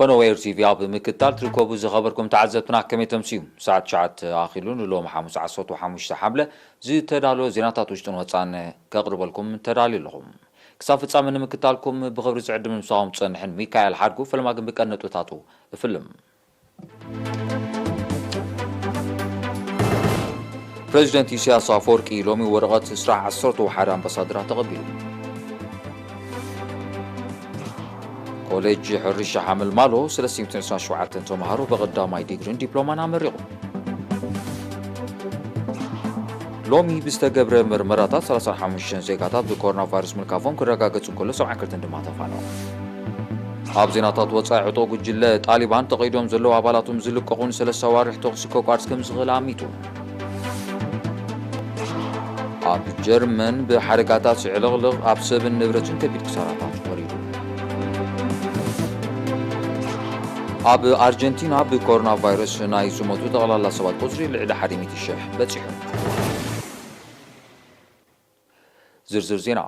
ፈነወ ኤር ቲቪ ኣብ ምክትታል ትርከቡ ዝኸበርኩም ተዓዘብትና ከመይ ተምስዩ? ሰዓት ትሽዓተ ኣኺሉ ንሎሚ ሓሙስ ዓሰርተ ሓሙሽተ ሓምለ ዝተዳለወ ዜናታት ውሽጥን ወፃን ከቕርበልኩም ተዳልዩ ኣለኹም። ክሳብ ፍጻመ ንምክታልኩም ብኽብሪ ዝዕድም ምሳኹም ዝጸንሕን ሚካኤል ሓድጉ ፈለማ ግን ብቀንዲ ነጥብታቱ እፍልም። ፕሬዚደንት ኢሳያስ ኣፈወርቂ ሎሚ ወረቐት ስራሕ ዓሰርተ ሓደ ኣምባሳደራት ተቐቢሉ። ኮሌጅ ሕርሻ ሓመልማሎ ሰለስተ ሚእትን ዕስራን ሸውዓተን ተምሃሮ ብቐዳማይ ዲግሪን ዲፕሎማን ኣመሪቑ። ሎሚ ብዝተገብረ ምርመራታት ሰላሳን ሓሙሽተን ዜጋታት ብኮሮና ቫይረስ ምልካፎም ክረጋገጹ እንከሎ ሰብዓን ክልተን ድማ ተፋነው። ኣብ ዜናታት ወጻኢ ዕጡቕ ጉጅለ ጣሊባን ተቐይዶም ዘለዉ ኣባላቶም ዝልቀቑን ሰለስተ ኣዋርሕ ተኹሲ ከቋርጽ ከም ዝኽእል ኣሚቱ። ኣብ ጀርመን ብሓደጋታት ዕልቕልቕ ኣብ ሰብን ንብረትን ከቢድ ክሳራታት ወሪዱ። ኣብ ኣርጀንቲና ብኮሮና ቫይረስ ናይ ዝሞቱ ጠቕላላ ሰባት ቁጽሪ ልዕሊ ሓደ ሚእቲ ሽሕ በጺሑ። ዝርዝር ዜና።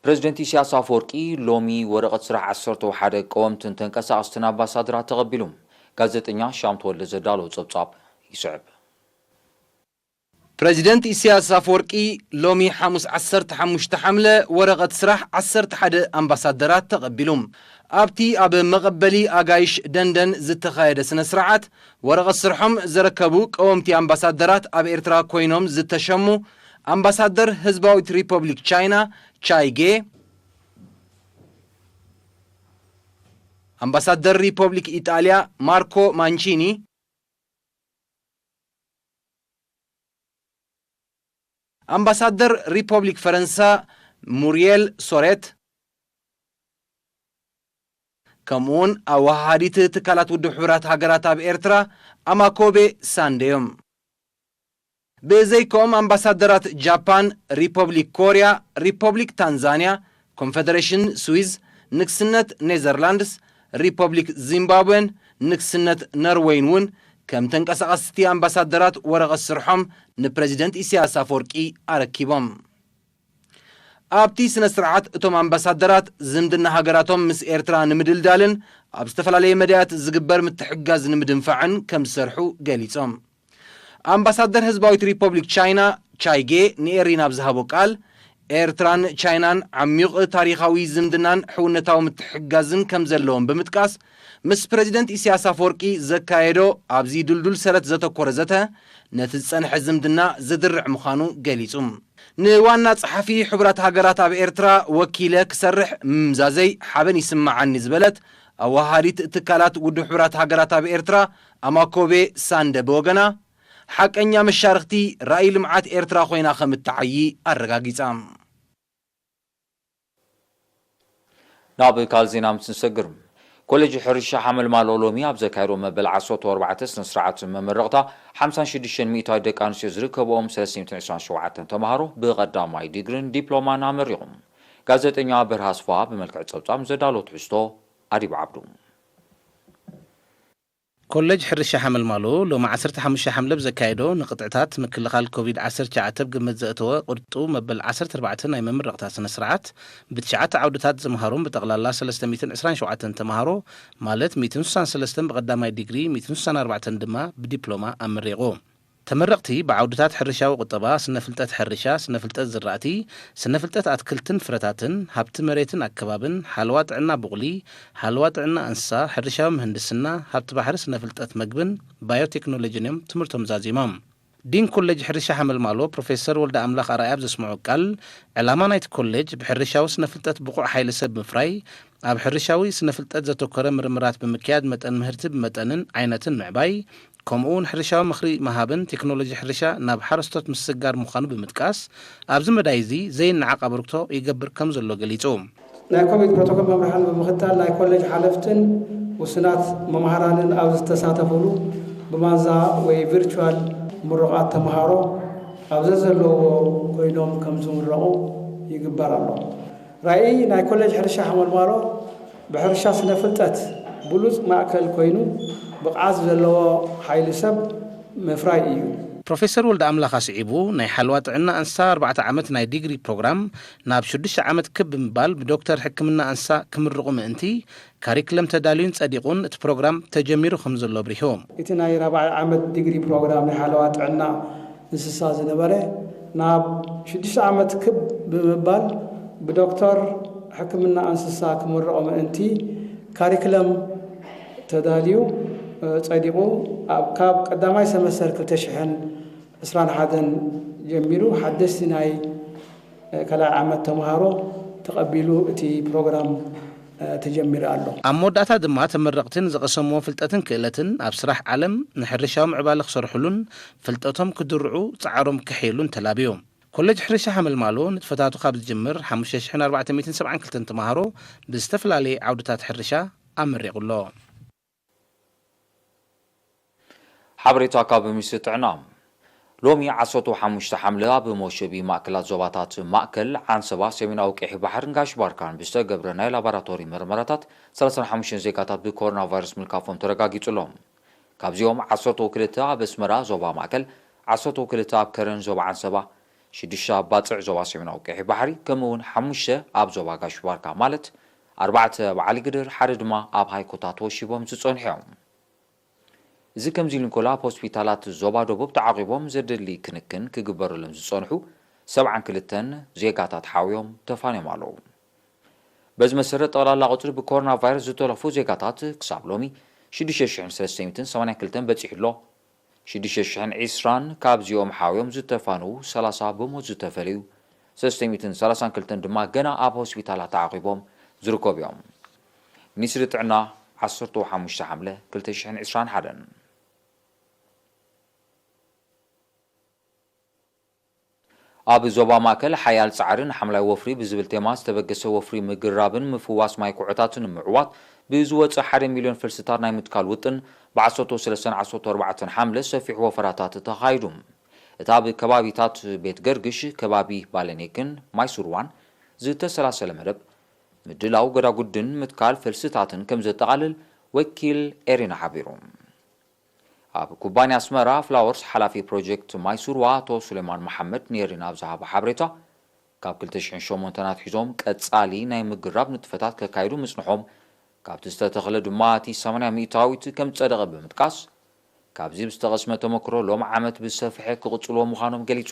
ፕሬዚደንት ኢሳያስ ኣፈወርቂ ሎሚ ወረቐት ስራሕ ዓሰርተ ሓደ ቀወምትን ተንቀሳቐስትን ኣምባሳደራት ተቐቢሉ። ጋዜጠኛ ሻም ተወልደ ዘዳለዎ ጸብጻብ ይስዕብ። ፕሬዚደንት ኢሳያስ ኣፈወርቂ ሎሚ ሓሙስ ዓሰርተ ሓሙሽተ ሓምለ ወረቐት ስራሕ ዓሰርተ ሓደ ኣምባሳደራት ተቐቢሉ። ኣብቲ ኣብ መቐበሊ ኣጋይሽ ደንደን ዝተኻየደ ስነ ስርዓት፣ ወረቐት ስርሖም ዘረከቡ ቀወምቲ ኣምባሳደራት ኣብ ኤርትራ ኮይኖም ዝተሸሙ ኣምባሳደር ህዝባዊት ሪፐብሊክ ቻይና ቻይጌ፣ ኣምባሳደር ሪፐብሊክ ኢጣልያ ማርኮ ማንቺኒ፣ ኣምባሳደር ሪፐብሊክ ፈረንሳ ሙሪየል ሶሬት፣ ከምኡውን ኣወሃሃዲት ትካላት ውድብ ሕቡራት ሃገራት ኣብ ኤርትራ ኣማኮቤ ሳንደ እዮም። ብዘይኮም ኣምባሳደራት ጃፓን፣ ሪፐብሊክ ኮርያ፣ ሪፐብሊክ ታንዛንያ፣ ኮንፈደሬሽን ስዊዝ፣ ንግስነት ኔዘርላንድስ፣ ሪፐብሊክ ዚምባብዌን ንግስነት ነርወይን እውን ከም ተንቀሳቐስቲ ኣምባሳደራት ወረቐት ስርሖም ንፕረዚደንት ኢሳያስ ኣፈወርቂ ኣረኪቦም። ኣብቲ ስነ ስርዓት እቶም ኣምባሳደራት ዝምድና ሃገራቶም ምስ ኤርትራ ንምድልዳልን ኣብ ዝተፈላለየ መዳያት ዝግበር ምትሕግጋዝ ንምድንፋዕን ከም ዝሰርሑ ገሊጾም። ኣምባሳደር ህዝባዊት ሪፐብሊክ ቻይና ቻይጌ ንኤሪና ኣብ ዝሃቦ ቃል፣ ኤርትራን ቻይናን ዓሚቕ ታሪኻዊ ዝምድናን ሕውነታዊ ምትሕግጋዝን ከም ዘለዎም ብምጥቃስ፣ ምስ ፕረዚደንት ኢሳያስ ኣፈወርቂ ዘካየዶ ኣብዚ ድልዱል ሰረት ዘተኮረ ዘተ ነቲ ዝጸንሐ ዝምድና ዝድርዕ ምዃኑ ገሊጹ። ንዋና ጸሓፊ ሕቡራት ሃገራት ኣብ ኤርትራ ወኪለ ክሰርሕ ምምዛዘይ ሓበን ይስምዓኒ ዝበለት ኣወሃሃዲት ትካላት ውድብ ሕቡራት ሃገራት ኣብ ኤርትራ ኣማኮቤ ሳንደ ብወገና፣ ሓቀኛ መሻርኽቲ ራእይ ልምዓት ኤርትራ ኮይና ከም እትዓዪ ኣረጋጊጻ። ናብ ካልእ ዜና ምስ ንሰግር፣ ኮሌጅ ሕርሻ ሓመልማሎ ሎሚ ኣብ ዘካየዶ መበል ዓሰርተ ኣርባዕተ ስነ ስርዓት መመረቕታ ሓምሳን ሽዱሽተን ሚእታዊት ደቂ ኣንስትዮ ዝርከብኦም ሰለስተ ሚእትን ዕስራን ሸውዓተን ተምሃሮ ብቐዳማይ ዲግሪን ዲፕሎማን ኣመሪቖም። ጋዜጠኛ በርሃ ኣስፋ ብመልክዕ ጸብጻብ ዘዳሎ ትሕዝቶ ኣዲብ ዓብዱ። ኮሌጅ ሕርሻ ሓመልማሎ ሎሚ ዓሰርተ ሓሙሽተ ሓምለ ብዘካየዶ ንቅጥዕታት ምክልኻል ኮቪድ ዓሰርተ ትሽዓተ ብግምት ዘእተወ ቅርጡ መበል ዓሰርተ ኣርባዕተ ናይ መመረቕታ ስነ ስርዓት ብትሽዓተ ዓውድታት ዘምሃሮም ብጠቕላላ ሰለስተ ሚእትን ዕስራን ሸውዓተን ተምሃሮ ማለት ሚእትን ስሳን ሰለስተን ብቐዳማይ ዲግሪ፣ ሚእትን ስሳን ኣርባዕተን ድማ ብዲፕሎማ ኣመሪቑ። ተመረቕቲ ብዓውድታት ሕርሻዊ ቁጠባ፣ ስነ ፍልጠት ሕርሻ፣ ስነ ፍልጠት ዝራእቲ፣ ስነ ፍልጠት ኣትክልትን ፍረታትን፣ ሃብቲ መሬትን ኣከባብን፣ ሓለዋ ጥዕና ቡቕሊ፣ ሓለዋ ጥዕና እንስሳ፣ ሕርሻዊ ምህንድስና፣ ሃብቲ ባሕሪ፣ ስነ ፍልጠት መግብን ባዮቴክኖሎጂን እዮም ትምህርቶም ዛዚሞም። ዲን ኮሌጅ ሕርሻ ሓመልማሎ ፕሮፌሰር ወልደ ኣምላኽ ኣርኣያ ኣብ ዘስምዖ ቃል፣ ዕላማ ናይቲ ኮሌጅ ብሕርሻዊ ስነ ፍልጠት ብቑዕ ሓይሊ ሰብ ምፍራይ፣ ኣብ ሕርሻዊ ስነ ፍልጠት ዘተኮረ ምርምራት ብምክያድ መጠን ምህርቲ ብመጠንን ዓይነትን ምዕባይ፣ ከምኡ እውን ሕርሻዊ ምኽሪ ምሃብን ቴክኖሎጂ ሕርሻ ናብ ሓረስቶት ምስግጋር ምዃኑ ብምጥቃስ፣ ኣብዚ መዳይ እዚ ዘይነዓቕ ኣበርክቶ ይገብር ከም ዘሎ ገሊጹ። ናይ ኮቪድ ፕሮቶኮል መምርሕን ብምኽታል ናይ ኮሌጅ ሓለፍትን ውሱናት መምሃራንን ኣብ ዝተሳተፉሉ ብማንዛ ወይ ቪርቹዋል ምሩቓት ተምሃሮ ኣብ ዘዘለዎ ኮይኖም ከም ዝምረቑ ይግበር ኣሎ። ራእይ ናይ ኮሌጅ ሕርሻ ሓመልማሎ ብሕርሻ ስነ ፍልጠት ብሉጽ ማእከል ኮይኑ ብቕዓት ዘለዎ ሓይሊ ሰብ ምፍራይ እዩ። ፕሮፌሰር ወልደ ኣምላኽ ኣስዒቡ፣ ናይ ሓለዋ ጥዕና ኣንስሳ ኣርባዕተ ዓመት ናይ ዲግሪ ፕሮግራም ናብ ሽዱሽተ ዓመት ክብ ብምባል ብዶክተር ሕክምና ኣንስሳ ክምርቑ ምእንቲ ካሪክለም ተዳልዩን ጸዲቑን እቲ ፕሮግራም ተጀሚሩ ከም ዘሎ ኣብሪሁ። እቲ ናይ ራብዓይ ዓመት ዲግሪ ፕሮግራም ናይ ሓለዋ ጥዕና እንስሳ ዝነበረ ናብ ሽዱሽተ ዓመት ክብ ብምባል ብዶክተር ሕክምና እንስሳ ክምረቑ ምእንቲ ካሪክለም ተዳልዩ፣ እ፣ ጸዲቑ ኣብ፣ ካብ ቀዳማይ ሰመስተር ክልተ ሽሕን ዕስራን ሓደን ጀሚሩ ሓደስቲ ናይ፣ እ፣ ካልኣይ ዓመት ተምሃሮ ተቐቢሉ እቲ ፕሮግራም፣ እ፣ ተጀሚሩ ኣሎ። ኣብ መወዳእታ ድማ ተመረቕቲ ንዝቐሰምዎ ፍልጠትን ክእለትን ኣብ ስራሕ ዓለም ንሕርሻዊ ምዕባለ ክሰርሕሉን ፍልጠቶም ክድርዑ ጻዕሮም ክሕይሉን ተላብዩ። ኮሌጅ ሕርሻ ሓመልማሎ ንጥፈታቱ ካብ ዝጅምር ሓሙሽተ ሽሕን ኣርባዕተ ሚእትን ሰብዓን ክልተን ተምሃሮ ብዝተፈላለየ ዓውድታት ሕርሻ ኣመሪቑ ኣሎ። ሓበሬታ ካብ ሚኒስትሪ ጥዕና። ሎሚ ዓሰርተ ሓሙሽተ ሓምለ ኣብ መሸቢ ማእከላት ዞባታት ማእከል፣ ዓንሰባ፣ ሰሜናዊ ቀይሕ ባሕርን ጋሽ ባርካን ብዝተገብረ ናይ ላቦራቶሪ መርመራታት ሰላሳን ሓሙሽተን ዜጋታት ብኮሮና ቫይረስ ምልካፎም ተረጋጊጹ ኣሎ። ካብዚኦም ዓሰርተ ክልተ ኣብ ኣስመራ ዞባ ማእከል፣ ዓሰርተ ክልተ ኣብ ከረን ዞባ ዓንሰባ፣ ሽዱሽተ ኣብ ባጽዕ ዞባ ሰሜናዊ ቀይሕ ባሕሪ፣ ከምኡ እውን ሓሙሽተ ኣብ ዞባ ጋሽ ባርካ፣ ማለት ኣርባዕተ ኣብ ዓሊ ግድር፣ ሓደ ድማ ኣብ ሃይኮታት ተወሺቦም ዝጸንሑ እዮም። እዚ ከምዚ ኢሉ እንከሎ፣ ኣብ ሆስፒታላት ዞባ ደቡብ ተዓቒቦም ዘድሊ ክንክን ክግበረሎም ዝጸንሑ ሰብዓን ክልተን ዜጋታት ሓውዮም ተፋንዮም ኣለዉ። በዚ መሰረት፣ ጠቕላላ ቁጽሪ ብኮሮና ቫይረስ ዝተለኽፉ ዜጋታት ክሳብ ሎሚ ሽዱሽተ ሽሕን ሰለስተ ሚእትን ሰማንያን ክልተን በጺሑ ኣሎ። ሽዱሽተ ሽሕን ዕስራን ካብዚኦም ሓውዮም ዝተፋንዉ፣ ሰላሳ ብሞት ዝተፈለዩ፣ ሰለስተ ሚእትን ሰላሳን ክልተን ድማ ገና ኣብ ሆስፒታላት ተዓቒቦም ዝርከቡ እዮም። ሚኒስትሪ ጥዕና፣ ዓሰርተ ሓሙሽተ ሓምለ ክልተ ሽሕን ዕስራን ሓደን። ኣብ ዞባ ማእከል፣ ሓያል ጻዕሪ ንሓምላይ ወፍሪ ብዝብል ቴማ ዝተበገሰ ወፍሪ ምግራብን ምፍዋስ ማይ ኩዖታትን ንምዕዋት ብዝወጸ ሓደ ሚልዮን ፈልስታት ናይ ምትካል ውጥን፣ ብ ዓሰርተ ሰለስተን ዓሰርተ ኣርባዕተን ሓምለ ሰፊሕ ወፈራታት ተኻይዱ። እቲ ኣብ ከባቢታት ቤት ገርግሽ፣ ከባቢ ባለኔክን ማይ ሱርዋን ዝተሰላሰለ መደብ፣ ምድላው ጎዳጉድን ምትካል ፈልስታትን ከም ዘጠቓልል ወኪል ኤሪና ሓቢሩ። ኣብ ኩባንያ ኣስመራ ፍላወርስ ሓላፊ ፕሮጀክት ማይ ሱርዋ ኣቶ ሱሌማን መሓመድ ንኤሪና ኣብ ዝሃቦ ሓበሬታ፣ ካብ ክልተ ሽሕን ሸሞንተን ኣትሒዞም ቀጻሊ ናይ ምግራብ ንጥፈታት ከካይዱ ምጽንሖም፣ ካብቲ ዝተተኽለ ድማ እቲ ሰማንያ ሚእታዊት ከም ዝጸደቐ ብምጥቃስ፣ ካብዚ ብዝተቐስመ ተመክሮ ሎም ዓመት ብዝሰፍሐ ክቕጽልዎ ምዃኖም ገሊጹ።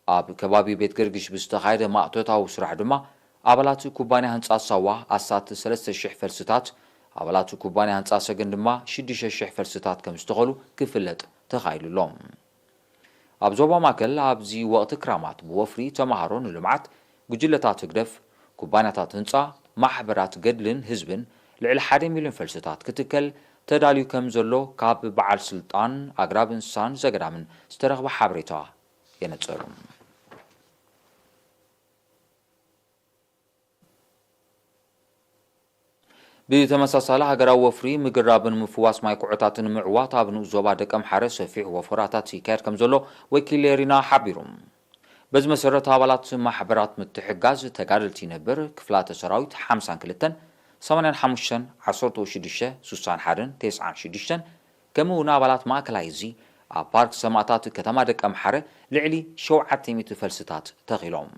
ኣብ ከባቢ ቤት ገርግሽ ብዝተኻየደ ማእቶታዊ ስራሕ ድማ፣ ኣባላት ኩባንያ ህንጻ ሳዋ ኣስታት ሰለስተ ሽሕ ፈልስታት፣ ኣባላት ኩባንያ ህንጻ ሰገን ድማ ሽዱሽተ ሽሕ ፈልስታት ከም ዝተኸሉ ክፍለጥ ተኻኢሉ ኣሎ። ኣብ ዞባ ማእከል ኣብዚ ወቕቲ ክራማት ብወፍሪ ተመሃሮ ንልምዓት፣ ጉጅለታት ህግደፍ፣ ኩባንያታት ህንጻ፣ ማሕበራት ገድልን ህዝብን ልዕሊ ሓደ ሚልዮን ፈልስታት ክትከል ተዳልዩ ከም ዘሎ ካብ በዓል ስልጣን ኣግራብ እንስሳን ዘገዳምን ዝተረኽበ ሓበሬታ የነጽር። ብተመሳሳሊ፣ ሃገራዊ ወፍሪ ምግራብን ምፍዋስ ማይ ኩዖታትን ንምዕዋት ኣብ ንኡስ ዞባ ደቀምሓረ ሰፊሕ ወፈራታት ይካየድ ከም ዘሎ ወኪል ኤሪና ሓቢሩ። በዚ መሰረት፣ ኣባላት ማሕበራት ምትሕጋዝ ተጋደልቲ ነበር ክፍላተ ሰራዊት ሓምሳን ክልተን፣ ሰማንያን ሓሙሽተን፣ ዓሰርተ ሽዱሽተ፣ ስሳን ሓደን፣ ተስዓን ሽዱሽተን፣ ከምኡ እውን ኣባላት ማእከላይ እዚ ኣብ ፓርክ ሰማእታት ከተማ ደቀምሓረ ልዕሊ ሸውዓተ ሚእቲ ፈልስታት ተኺሎም።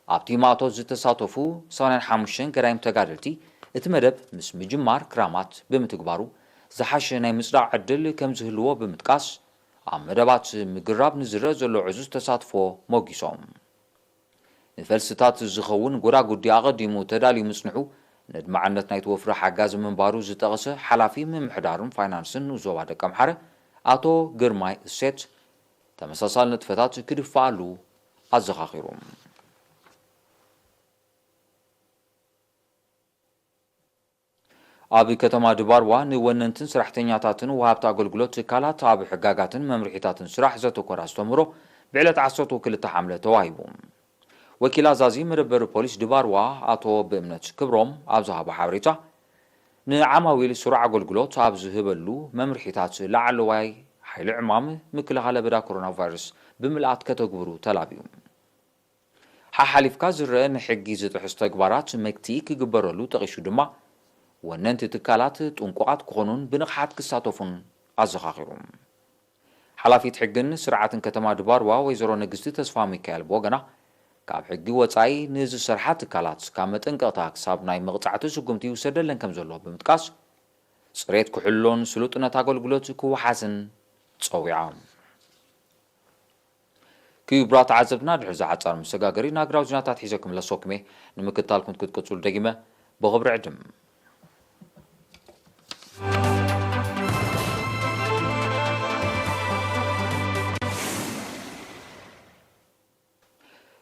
ኣብቲ ማእቶት ዝተሳተፉ ሰማንያን ሓሙሽተን ገዳይም ተጋደልቲ፣ እቲ መደብ ምስ ምጅማር ክራማት ብምትግባሩ ዝሓሸ ናይ ምጽዳቕ ዕድል ከም ዝህልዎ ብምጥቃስ፣ ኣብ መደባት ምግራብ ንዝረአ ዘሎ ዕዙዝ ተሳትፎ ሞጊሶም። ንፈልስታት ዝኸውን ጎዳጉዲ ኣቐዲሙ ተዳልዩ ምጽንሑ፣ ነድማዕነት ናይቲ ወፍሪ ሓጋዚ ምንባሩ ዝጠቐሰ ሓላፊ ምምሕዳርን ፋይናንስን ንኡስ ዞባ ደቀምሓረ ኣቶ ግርማይ እሴት፣ ተመሳሳሊ ንጥፈታት ክድፋኣሉ ኣዘኻኺሩ። ኣብ ከተማ ድባርዋ ንወነንትን ሰራሕተኛታትን ወሃብቲ ኣገልግሎት ትካላት ኣብ ሕጋጋትን መምርሒታትን ስራሕ ዘተኮረ ኣስተምህሮ ብዕለት ዓሰርተ ክልተ ሓምለ ተዋሂቡ። ወኪል ኣዛዚ መደበር ፖሊስ ድባርዋ ኣቶ ብእምነት ክብሮም ኣብ ዝሃቦ ሓበሬታ፣ ንዓማዊል ስሩዕ ኣገልግሎት ኣብ ዝህበሉ መምርሒታት ላዕለዋይ ሓይሊ ዕማም ምክልኻል ለበዳ ኮሮና ቫይረስ ብምልኣት ከተግብሩ ተላብዩ። ሓሓሊፍካ ዝረአ ንሕጊ ዝጥሕስ ተግባራት መግትኢ ክግበረሉ ጠቒሱ ድማ፣ ወነንቲ ትካላት ጥንቁቓት ክኾኑን ብንቕሓት ክሳተፉን ኣዘኻኺሩ። ሓላፊት ሕግን ስርዓትን ከተማ ድባርዋ ወይዘሮ ንግስቲ ተስፋ ሚካኤል ብወገና፣ ካብ ሕጊ ወጻኢ ንዝሰርሓ ትካላት ካብ መጠንቀቕታ ክሳብ ናይ መቕጻዕቲ ስጉምቲ ይውሰደለን ከም ዘሎ ብምጥቃስ፣ ጽሬት ክሕሎን ስሉጥነት ኣገልግሎት ክወሓስን ጸዊዓ። ክቡራት ተዓዘብትና፣ ድሕሪ እዚ ሓጻር መሰጋገሪ ናግራዊ ዜናታት ሒዘ ክምለሰኩም እየ። ንምክትታልኩም ክትቅጽሉ ደጊመ ብኽብሪ ዕድም።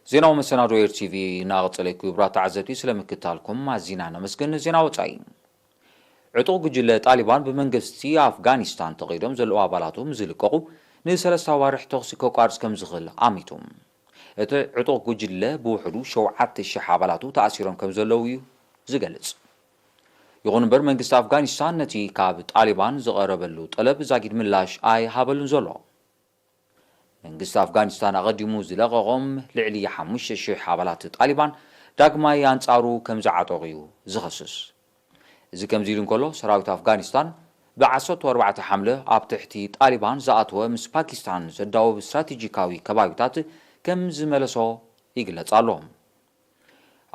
ዜናዊ መሰናዶ ኤር ቲቪ እናቐጸለ እዩ። ክቡራት ተዓዘብቲ፣ ስለ ምክትታልኩም ኣዚና ነመስግን። ዜና ወጻኢ። ዕጡቕ ጉጅለ ጣሊባን ብመንግስቲ ኣፍጋኒስታን ተቐይዶም ዘለዉ ኣባላቱ ምስ ዝልቀቑ፣ ንሰለስተ ኣዋርሕ ተኹሲ ከቋርጽ ከም ዝኽእል ኣሚቱ። እቲ ዕጡቕ ጉጅለ ብውሕዱ ሸውዓተ ሽሕ ኣባላቱ ተኣሲሮም ከም ዘለዉ እዩ ዝገልጽ። ይኹን እምበር፣ መንግስቲ ኣፍጋኒስታን ነቲ ካብ ጣሊባን ዝቐረበሉ ጠለብ ዛጊድ ምላሽ ኣይሃበሉን ዘሎ። መንግስቲ ኣፍጋኒስታን ኣቐዲሙ ዝለቐቖም ልዕሊ ሓሙሽተ ሽሕ ኣባላት ጣሊባን ዳግማይ ኣንጻሩ ከም ዝዓጠቑ እዩ ዝኸስስ። እዚ ከምዚ ኢሉ እንከሎ፣ ሰራዊት ኣፍጋኒስታን ብዓሰርተ ኣርባዕተ ሓምለ ኣብ ትሕቲ ጣሊባን ዝኣተወ ምስ ፓኪስታን ዘዳውብ ስትራቴጂካዊ ከባቢታት ከም ዝመለሶ ይግለጽ ኣሎ።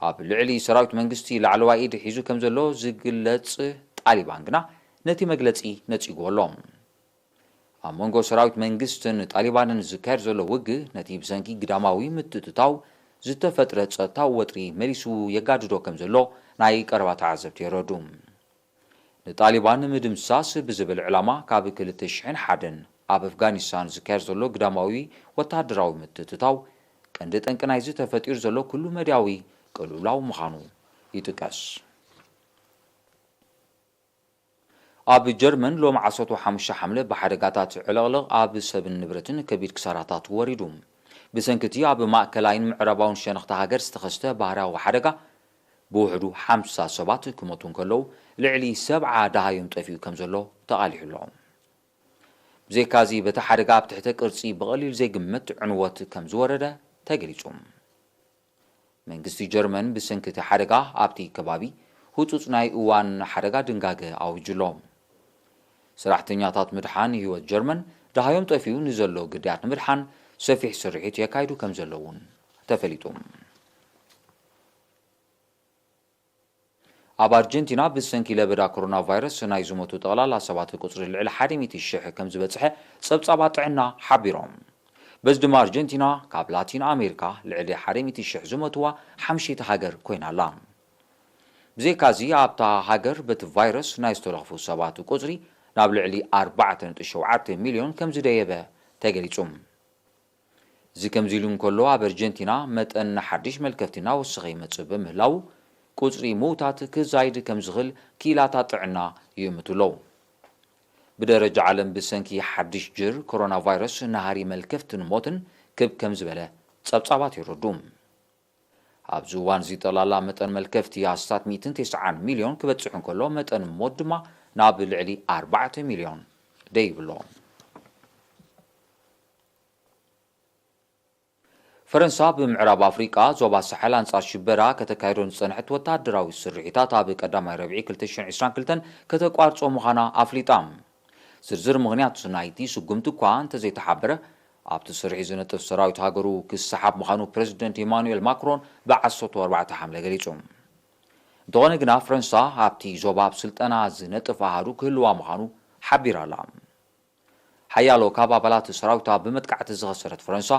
ኣብ ልዕሊ ሰራዊት መንግስቲ ላዕለዋይ ኢድ ሒዙ ከም ዘሎ ዝግለጽ ጣሊባን ግና ነቲ መግለጺ ነጺግዎ ኣሎ። ኣብ መንጎ ሰራዊት መንግስትን ጣሊባንን ዝካየድ ዘሎ ውግእ፣ ነቲ ብሰንኪ ግዳማዊ ምትእትታው ዝተፈጥረ ጸጥታዊ ወጥሪ መሊሱ የጋድዶ ከም ዘሎ ናይ ቀረባ ተዓዘብቲ የረዱ። ንጣሊባን ንምድምሳስ ብዝብል ዕላማ፣ ካብ ክልተ ሽሕን ሓደን ኣብ ኣፍጋኒስታን ዝካየድ ዘሎ ግዳማዊ ወተሃደራዊ ምትእትታው፣ ቀንዲ ጠንቂ ናይዚ ተፈጢሩ ዘሎ ኩሉ መዳያዊ ቅልውላው ምዃኑ ይጥቀስ። ኣብ ጀርመን ሎሚ ዓሰርተ ሓሙሽተ ሓምለ ብሓደጋታት ዕልቕልቕ ኣብ ሰብን ንብረትን ከቢድ ክሳራታት ወሪዱ። ብሰንኪ እቲ ኣብ ማእከላይን ምዕራባውን ሸነኽቲ ሃገር ዝተኸስተ ባህርያዊ ሓደጋ፣ ብውሕዱ ሓምሳ ሰባት ክሞቱ እንከለዉ፣ ልዕሊ ሰብዓ ደሃዮም ጠፊኡ ከም ዘሎ ተቓሊሑ ኣሎ። ብዘይካዚ፣ በቲ ሓደጋ ኣብ ትሕተ ቅርጺ ብቐሊል ዘይግመት ዕንወት ከም ዝወረደ ተገሊጹ። መንግስቲ ጀርመን ብሰንኪ እቲ ሓደጋ ኣብቲ ከባቢ ህጹጽ ናይ እዋን ሓደጋ ድንጋገ ኣዊጁ ኣሎ። ሰራሕተኛታት ምድሓን ህይወት ጀርመን፣ ደሃዮም ጠፊኡ ንዘሎ ግዳያት ንምድሓን ሰፊሕ ስርሒት የካይዱ ከም ዘለዉ እውን ተፈሊጡ። ኣብ ኣርጀንቲና ብሰንኪ ለበዳ ኮሮና ቫይረስ ናይ ዝሞቱ ጠቕላላ ሰባት ቁጽሪ ልዕሊ ሓደ ሚእቲ ሽሕ ከም ዝበጽሐ ጸብጻባት ጥዕና ሓቢሮም። በዚ ድማ ኣርጀንቲና ካብ ላቲን ኣሜሪካ ልዕሊ ሓደ ሚእቲ ሽሕ ዝሞትዋ ሓምሸይቲ ሃገር ኮይና ኣላ። ብዘይካዚ ኣብታ ሃገር በቲ ቫይረስ ናይ ዝተለኽፉ ሰባት ቁጽሪ ናብ ልዕሊ ኣርባዕተ ነጥቢ ሸውዓተ ሚልዮን ከም ዝደየበ ተገሊጹ። እዚ ከምዚ ኢሉ እንከሎ፣ ኣብ ኣርጀንቲና መጠን ሓድሽ መልከፍቲ እናወሰኸ ይመጽእ ብምህላዉ፣ ቁጽሪ ምዉታት ክዛይድ ከም ዝኽእል ክኢላታት ጥዕና ይእምቱ ኣለዉ። ብደረጃ ዓለም ብሰንኪ ሓድሽ ጅር ኮሮና ቫይረስ ናህሪ መልከፍትን ሞትን ክብ ከም ዝበለ ጸብጻባት የረዱ። ኣብዚ እዋን እዚ ጠቕላላ መጠን መልከፍቲ ኣስታት ሚእትን ተስዓን ሚልዮን ክበጽሕ እንከሎ፣ መጠን ሞት ድማ ናብ ልዕሊ ኣርባዕተ ሚልዮን ደይብሎ። ፈረንሳ ብምዕራብ ኣፍሪቃ ዞባ ሳሕል ኣንጻር ሽበራ ከተካይዶ ዝጸንሐት ወተሃደራዊ ስርሒታት ኣብ ቀዳማይ ረብዒ ክልተ ሽሕን ዕስራን ክልተን ከተቋርጾ ምዃና ኣፍሊጣ። ዝርዝር ምኽንያት ናይቲ ስጉምቲ እኳ እንተዘይተሓበረ፣ ኣብቲ ስርሒት ዝነጥፍ ሰራዊት ሃገሩ ክሰሓብ ምዃኑ ፕረዚደንት ኢማኑኤል ማክሮን ብዓሰርተ ኣርባዕተ ሓምለ ገሊጹ። እንተኾነ ግና፣ ፈረንሳ ኣብቲ ዞባ ኣብ ስልጠና ዝነጥፍ ኣሃዱ ክህልዋ ምዃኑ ሓቢራ ኣላ። ሓያሎ ካብ ኣባላት ሰራዊታ ብመጥቃዕቲ ዝኸሰረት ፈረንሳ፣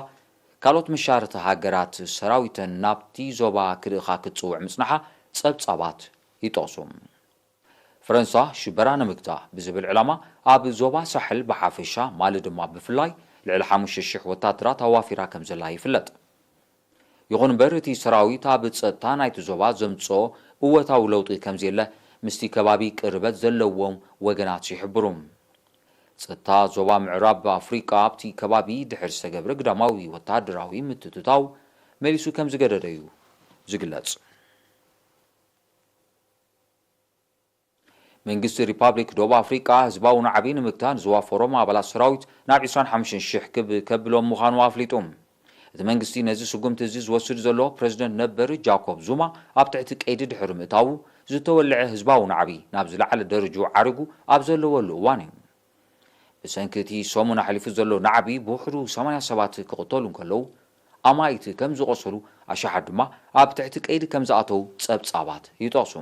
ካልኦት መሻርኽቲ ሃገራት ሰራዊተን ናብቲ ዞባ ክልእኻ ክትጽውዕ ምጽናሓ ጸብጻባት ይጠቕሱ። ፈረንሳ ሽበራ ንምግታእ ብዝብል ዕላማ ኣብ ዞባ ሳሕል ብሓፈሻ፣ ማሊ ድማ ብፍላይ፣ ልዕሊ ሓሙሽተ ሽሕ ወታደራት ኣዋፊራ ከም ዘላ ይፍለጥ። ይኹን እምበር፣ እቲ ሰራዊት ኣብ ጸጥታ ናይቲ ዞባ ዘምጽኦ እወታዊ ለውጢ ከም ዘየለ ምስቲ ከባቢ ቅርበት ዘለዎም ወገናት ይሕብሩ። ጸጥታ ዞባ ምዕራብ ኣፍሪቃ ኣብቲ ከባቢ ድሕሪ ዝተገብረ ግዳማዊ ወተሃደራዊ ምትእትታው መሊሱ ከም ዝገደደ እዩ ዝግለጽ። መንግስቲ ሪፓብሊክ ደቡብ ኣፍሪቃ ህዝባዊ ናዕቢ ንምግታእ ንዝዋፈሮም ኣባላት ሰራዊት ናብ ዕስራን ሓሙሽተን ሽሕ ክብ-፣ ከብሎም ምዃኑ ኣፍሊጡ። እቲ መንግስቲ ነዚ ስጉምቲ እዚ ዝወስድ ዘሎ፣ ፕረዚደንት ነበር ጃኮብ ዙማ ኣብ ትሕቲ ቀይዲ ድሕሪ ምእታዉ፣ ዝተወልዐ ህዝባዊ ናዕቢ ናብ ዝለዓለ ደረጅኡ ዓሪጉ ኣብ ዘለወሉ እዋን እዩ። ብሰንኪ እቲ ሰሙን ኣሕሊፉ ዘሎ ናዕቢ ብውሕዱ ሰማንያ ሰባት ክቕተሉ እንከለዉ፣ ኣማኢት ከም ዝቖሰሉ፣ ኣሽሓት ድማ ኣብ ትሕቲ ቀይዲ ከም ዝኣተዉ ጸብጻባት ይጠቕሱ።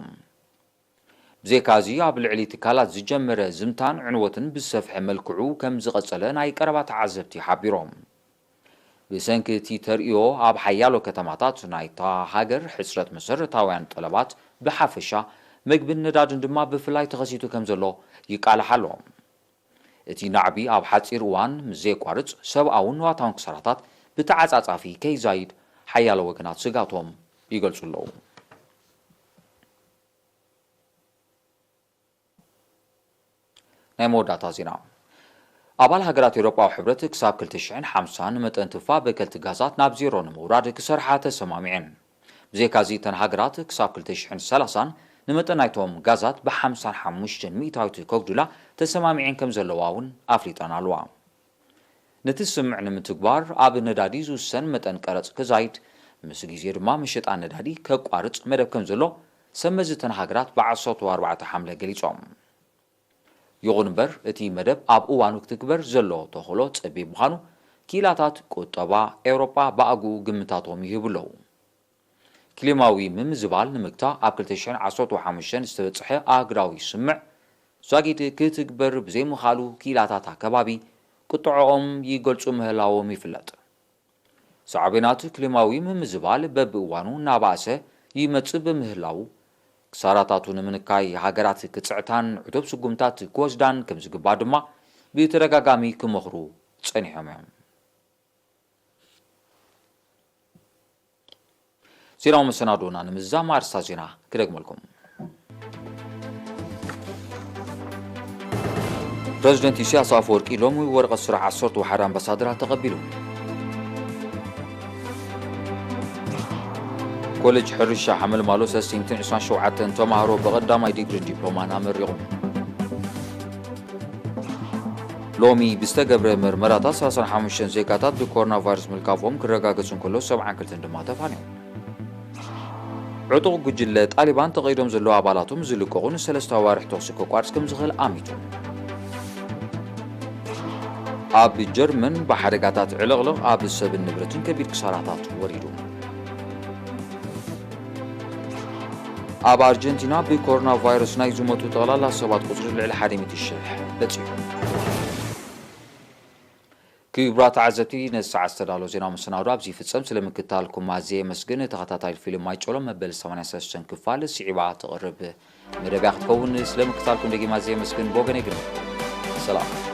ብዘይካዚ ኣብ ልዕሊ ትካላት ዝጀመረ ዝምታን ዕንወትን ብዝሰፍሐ መልክዑ ከም ዝቐጸለ ናይ ቀረባ ተዓዘብቲ ሓቢሮም። ብሰንኪ እቲ ተርእዮ ኣብ ሓያሎ ከተማታት ናይታ ሃገር ሕጽረት መሰረታውያን ጠለባት ብሓፈሻ፣ ምግብን ነዳድን ድማ ብፍላይ ተኸሲቱ ከም ዘሎ ይቃላሕ ኣሎ። እቲ ናዕቢ ኣብ ሓጺር እዋን ምስ ዘየቋርጽ ሰብኣውን ንዋታውን ክሳራታት ብተዓጻጻፊ ከይዛይድ ሓያሎ ወገናት ስጋቶም ይገልጹ ኣለዉ። ናይ መወዳእታ ዜና። ኣባል ሃገራት ኤውሮጳዊ ሕብረት ክሳብ ክልተ ሽሕን ሓምሳን ንመጠን ትፋ በከልቲ ጋዛት ናብ ዜሮ ንምውራድ ክሰርሓ ተሰማሚዐን። ብዘይካዚ እተን ሃገራት ክሳብ ክልተ ሽሕን ሰላሳን ንመጠን ናይቶም ጋዛት ብ ሓምሳን ሓሙሽተን ሚእታዊት ከጉድላ ተሰማሚዐን ከም ዘለዋ እውን ኣፍሊጠን ኣለዋ። ነቲ ስምምዕ ንምትግባር ኣብ ነዳዲ ዝውሰን መጠን ቀረጽ ክዛይድ፣ ምስ ግዜ ድማ መሸጣ ነዳዲ ከቋርጽ መደብ ከም ዘሎ ሰብ መዚ እተን ሃገራት ብ ዓሰርተ ኣርባዕተ ሓምለ ገሊጾም። ይኹን እምበር እቲ መደብ ኣብ እዋኑ ክትግበር ዘሎ ተኽእሎ ጸቢብ ምዃኑ ክኢላታት ቁጠባ ኤውሮጳ ብኣግኡ ግምታቶም ይህቡ ኣለዉ። ክሊማዊ ምምዝባል ንምግታእ ኣብ ክልተ ሽሕን ዓሰርተ ሓሙሽተን ዝተበጽሐ ኣህጉራዊ ስምምዕ ዛጊድ ክትግበር ብዘይምኽኣሉ ክኢላታት ኣከባቢ ቁጥዐኦም ይገልጹ ምህላዎም ይፍለጥ። ሳዕቤናት ክሊማዊ ምምዝባል በብእዋኑ እናባእሰ ይመጽእ ብምህላዉ፣ ክሳራታቱ ንምንካይ ሃገራት ክጽዕታን ዕቱብ ስጉምታት ክወስዳን ከም ዝግባእ ድማ ብተደጋጋሚ ክመኽሩ ጸኒሖም እዮም። ዜናዊ መሰናዶና ንምዝዛም ኣርእስታት ዜና ክደግመልኩም። ፕረዚደንት ኢሳያስ ኣፈወርቂ ሎሚ ወረቐት ስራሕ ዓሰርተ ሓደ ኣምባሳደራት ተቐቢሉ። ኮሌጅ ሕርሻ ሓመልማሎ ሰስቲምትን ዕስራን ሸውዓተን ተማሃሮ ብቐዳማይ ዲግሪን ዲፕሎማን ኣመሪቑ። ሎሚ ብዝተገብረ መርመራታት ሰላሳን ሓሙሽተን ዜጋታት ብኮሮና ቫይረስ ምልካፎም ክረጋገጹ እንከሎ ሰብዓን ክልተን ድማ ተፋንዮም። ዕጡቕ ጉጅለ ጣሊባን ተቐይዶም ዘለዉ ኣባላቶም ዝልቀቑ ንሰለስተ ኣዋርሕ ተኹሲ ከቋርጽ ከም ዝኽእል ኣሚቱ። ኣብ ጀርመን ብሓደጋታት ዕልቕልቕ ኣብ ሰብን ንብረትን ከቢድ ክሳራታት ወሪዱ። ኣብ ኣርጀንቲና ብኮሮና ቫይረስ ናይ ዝሞቱ ጠቕላላ ሰባት ቁጽሪ ልዕሊ ሓደ ሚእቲ ሽሕ በጺሑ። ክቡራት ተዓዘብቲ፣ ነዚ ሰዓት ዝተዳሎ ዜናዊ መሰናዶ ኣብዚ ይፍጸም። ስለ ምክትታልኩም ኣዝየ የመስግን። ተኸታታሊ ፊልም ማይ ጨሎ መበል ሰማንያን ሰለስተን ክፋል ስዒባ ትቐርብ መደብ እያ ክትከውን። ስለ ምክትታልኩም ደጊም ኣዝየ የመስግን። ብወገነይ ግን ሰላም።